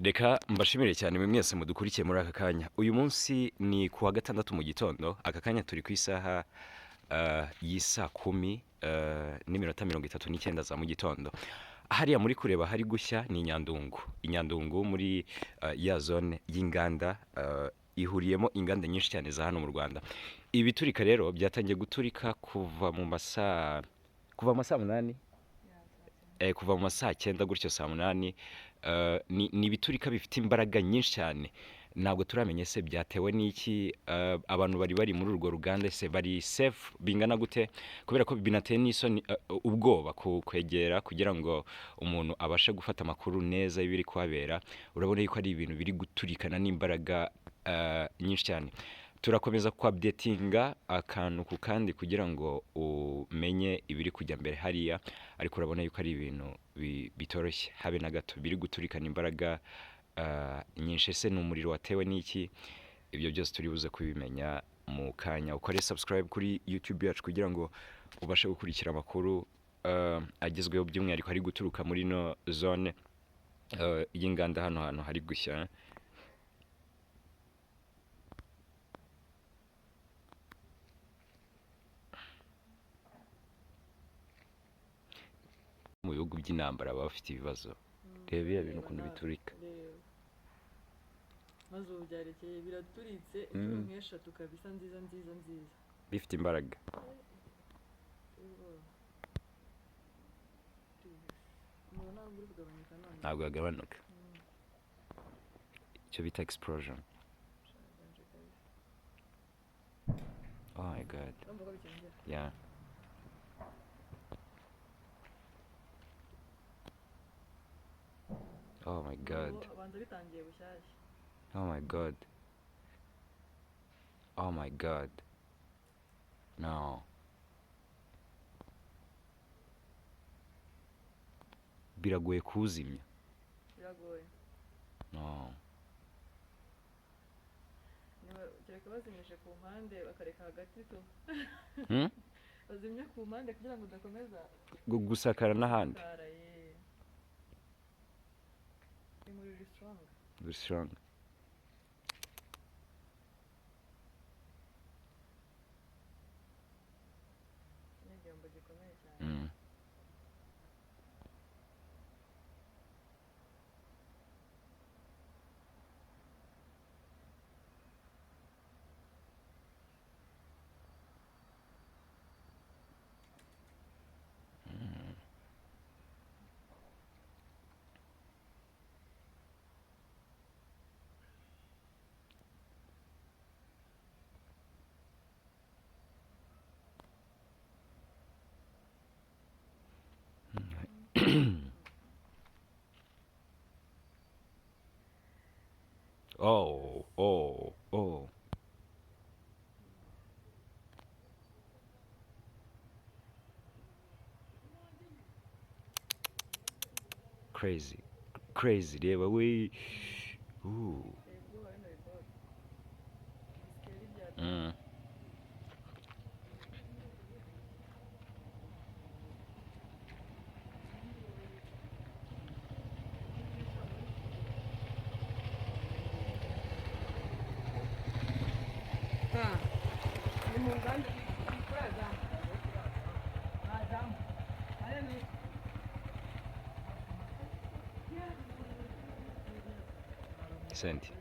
Reka mbashimire cyane mwe mwese mudukurikiye muri aka kanya. Uyu munsi ni ku wa gatandatu mu gitondo, aka kanya turi ku isaha y'isaa 10 n'iminota 39 za mu gitondo. Hariya muri kureba hari gushya ni Nyandungu. Inyandungu muri ya zone y'inganda, ihuriyemo inganda nyinshi cyane za hano mu Rwanda. Ibiturika rero byatangiye guturika kuva mu masaa kuva mu masaa 8, kuva mu masaa 9 gutyo, saa 8. Ni ibiturika bifite imbaraga nyinshi cyane. Ntabwo turamenya se byatewe n'iki, abantu bari muri urwo ruganda se bari safe bingana gute, kubera ko binateye n'isoni, ubwoba kwegera kugira ngo umuntu abashe gufata amakuru neza y'ibiri kuhabera. Urabona yuko ari ibintu biri guturikana n'imbaraga nyinshi cyane. Turakomeza kuupdatinga akantu ku kandi kugira ngo umenye ibiri kujya mbere hariya, ariko urabona yuko ari ibintu bitoroshye habe na gato, biri guturikana imbaraga nyinshi. Ese ni umuriro watewe n'iki? Ibyo byose turi buze kubimenya mu kanya. Ukore subscribe kuri YouTube yacu kugira ngo ubashe gukurikira amakuru agezweho, by'umwihariko ari guturuka muri ino zone y'inganda, hano hantu hari gushya. Mu bihugu by'intambara baba bafite ibibazo. Reba biriya bintu ukuntu biturika. Reba. Maze ubu byarekeye, biraturitse inshuro nk'eshatu kabisa, nziza nziza nziza. Bifite imbaraga. Umuriro ntabwo uri kugabanyuka none. Ntabwo yagabanuka. Icyo bita explosion. Oh my God. Urumva ko bicyongera. Yeah. Oh my God. Ubu abanza bitangiye bushyashya. Oh my God. Oh my God. No. Biragoye kuwuzimya. Biragoye. No. Niba kereka bazimije ku mpande bakareka hagati tu. Hmm? Bazimya ku mpande kugira ngo udakomeza Gusakara n'ahandi. gusakara, ye. Umuriro uri strong. Very strong. Ni igihombo gikomeye cyane. Oh, oh, oh. Crazy. Crazy. Reba we. Ooh. Biteye ubwoba bino biboro. Bisikeli bya Ni mu nganda ikora zamu. Zamu. Hariya ni Senti.